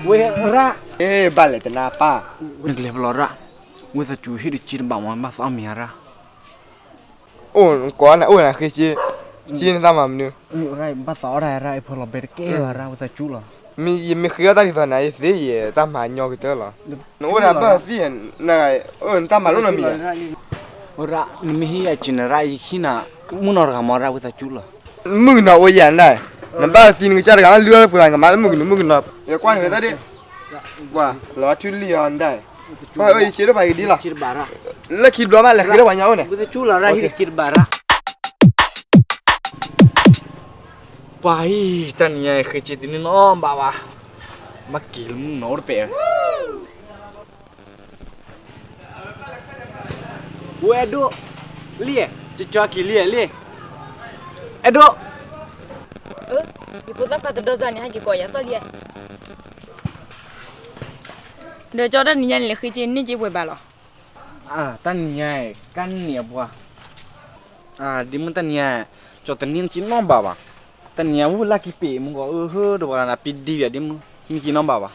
ဝဲရၣ်, ဘၣ်လဲၤတနါပၢ်, နကလဲၤဖဲလဲၣ်ရၣ်, ဝံသးစူၤဟံၣ်တက့တဘၣ်မး ဘၣ်သးအီၣ်မ့ၤဧါရၣ်. အိၣ်ကိးနၤ အိၣ်နၤဃ့က့, က့နတၢ်မၤမနုၤ, ဘၣ်သးအီၣ်တၢ်ရၣ် အဖီလီၤဘဲတကဲလီၤရၣ် ဝံသးစူၤလီၤ. မ့ၢ်ယမ့ၢ်ဃ့အီၣ်တၢ်ဒ်သိးနၤ ယသ့ယဲ တၢ်မၤညီကတၢၢ်လီၤ. နအိၣ်ဒၣ်ဘၣ်သံ, နတၢ်မၤလိၣ်နီတမံၤ, ရၣ် နမ့ၢ်ဟံၣ်ယၤက့နရၣ် ယဟံၣ်နၤ မုၣ်ကနီၤတဂၤမးရၣ် ဝံသးစူၤလီၤ. မုၣ်ကနီၤအိၣ်ယၤနၤ, နဘၣ်သံနကစၢ်တဂၤ လုၢ်အီၣ်လၢပှၤဂၤမးလၢမုၣ်ကနီၤ မုၣ်ကနီၤ, ယကွၢ်န့ၣ်ဝဲတၢ်ဒ့ၣ်, ပှၤလီၤထူလံအီၤနဒၣ်, ယက့ဒိၣ်ပှၤကဒ်လီၤ, လၢခံဘျီဘၣ်လဲၤဃ့လၢပှၤညီအိၣ်န့ၣ်, ပှၤအံၤ တၢ်နံၤညါအံၤ ဃ့က့တန့ၢ်နီဘၣ်ဘၣ်, ဘၣ်က့ၤလၢမုၣ်ကနီၤအိၣ်တပဲာ် ဝဲအဲၣ်ဒိၣ်, လံ, ကကီက့ၤလံ, လံ, အဲၣ်ဒိၣ်, ယဖိသၣ်ခွါတဒီစၢ်န့ၣ် ဟဲက့ၤကိးယၤသီၣ်လံ, ဒီးကၠီတၢ်နံၤညါန့ၣ် လဲၤဃ့က့န့ၢ်က့ပှဲၤဘၣ်လီၤ. တၢ်နံၤညါအံၤ ကန့ၢ်အပှၤ, ဒ်မုၢ်တၢ်နံၤညါ, ကၠီတန့ၢ်က့နီဘၣ်ဘၣ်, တၢ်နံၤညါဝံၤလၢက့ၤပ့ၤမူကီး အဟၢ ဒီးပှၤဂၤနၤပ့ၤဒံဝဲဒ်မုၢ်, န့ၢ်က့နီဘၣ်ဘၣ်,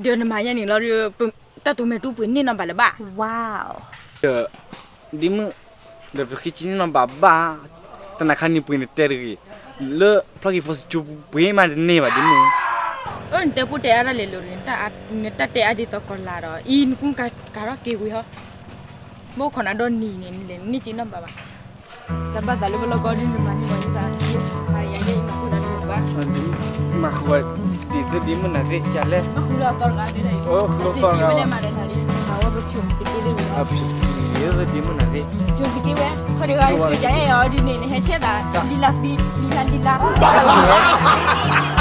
ဒီးနမၤညါန့ၣ်လီၤဒီး တၢ်တိၤမဲာ်တူၢ်ပှ့ၤန့ၢ်နီဘၣ်လၢၤဘၣ်, ဒီး ဒ်မုၢ်, ဒီးပဃ့က့န့ၢ်နီဘၣ်ဘၣ်, တနၤခါန့ၣ်ပှ့ၤနတဲတဂ့ၤ, လၢဖျီၣ်က့ၤဖီစကၠိပှ့ၤမးတန့ၢ်ဘၣ်ဒ်မုၢ်, အၢ နတဲပူတဲအါတၢ်လဲၤလိၤတဂ့ၤ, နတၢ်တဲအါဒ်သိးကီၤလၤဒီး အံၤနကူကၤထီၣ်က့ၤဝံၤဟီ, မ့ၢ်ခိၣ်နၤဒီနံၤန့ၣ် နလဲၤန့ၢ်က့နီဘၣ်ဘၣ်, တၢ်ဘၣ်သးလၢပလီၢ်ကီၢ်ဒ်နမၤန့ၢ်ဝဲဒ်သိး, မၤဃုာ်ဝဲ, ဒ်သိးဒ်မုၢ်နၤသ့ၣ်ကလဲၣ်, မၤဃုာ်လၢအသီတဂၤသ့ၣ်, အဃုသီတဂၤ, အဖျိးက့ၤ, ဒ်မုၢ်နၤသ့ၣ်, ဖျိးက့ၤဝဲ, ခီဒဂၤကဲအဲၣ်အီၤဒ်န့ၣ် နဟဲဆဲးသး, လံလၢသံ, လံလၢလံလၢ